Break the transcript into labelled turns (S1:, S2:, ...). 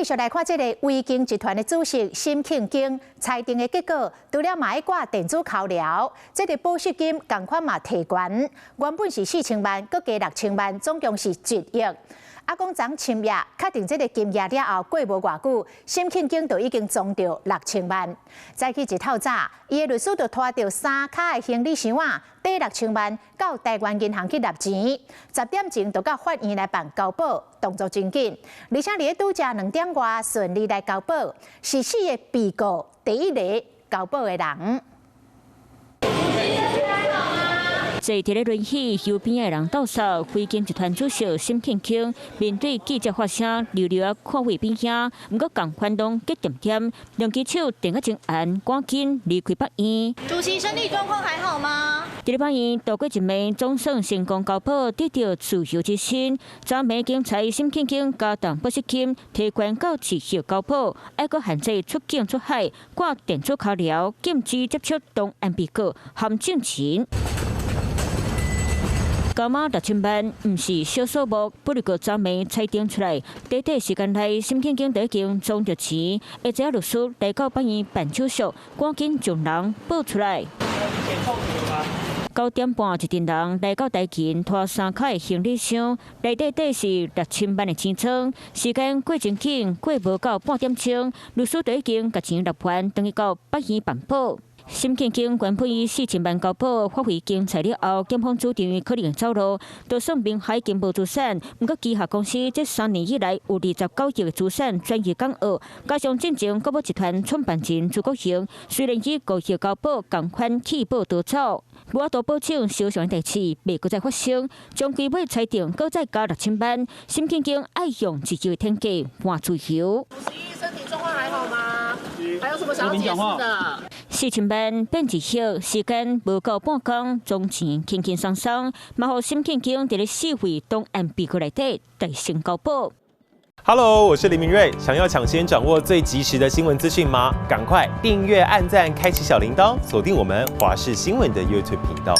S1: 續來看這个維京集團的主席沈慶京裁定的結果，除了嘛愛掛電子銬鐐，這个保釋金仝款嘛提懸，原本是4000萬，閣加六千萬，總共是1億。啊，講昨深夜確定這个金額了後，過無偌久，沈慶京就已經摰著六千萬。早起一透早，伊的律師就拖著三跤的行李箱仔，提六千萬到台灣銀行去納錢。10點鐘就到法院來辦交保，動作真緊。而且佇咧拄才2點外順利來交保，是四个被告第一个交保的人。
S2: 坐佇咧輪椅右邊的人鬥掃，維京集團主席沈慶京面對記者發聲，溜溜仔看位邊遐，毋過仝款攏結點點，兩支手踮甲真懸，趕緊離開法院。
S3: 主席身體狀況還好嗎？
S2: 佇咧法院度過一暝，總算成功交保，得著自由之身。昨暝警察沈慶京加重保釋金，提懸到1億交保，愛閣限制出境出海，掛電子銬鐐，禁止接觸東岸被告含證人。加碼六千萬，毋是小數目。不過昨暝裁定出來，短短時間內，沈慶京就已經摰著錢，會知影律師來到法院辦手續，趕緊將人保出來。9點半，一陣人來到台勤，拖三跤的行李箱，內底底是六千萬的錢倉。時間過真緊，過無夠半點鐘，律師就已經共錢納完，轉去到法院辦保。沈慶京原本以4000萬交保，發揮精彩了後，檢方主張可能走路，就算明海經無資產，毋過旗下公司這3年以來有29億的資產轉移港澳，加上進前國寶集團創辦人朱國興，雖然以5億交保，仝款棄保逃走，無法度保證相像的代誌袂閣再發生，終歸尾裁定閣再加六千萬，沈慶京愛用一億天價換自由。
S3: 主席身體狀況還好嗎？還有什麼想要解釋的？4000
S2: 萬變1億，時間無夠半工，總錢輕輕鬆鬆，嘛予沈慶京佇咧四位東岸被告內底大成交保。
S4: Hello，我是林明瑞，想要搶先掌握最及時的新聞資訊嗎？趕快訂閱、按讚、開啟小鈴鐺，鎖定我們華視新聞的 YouTube 頻道。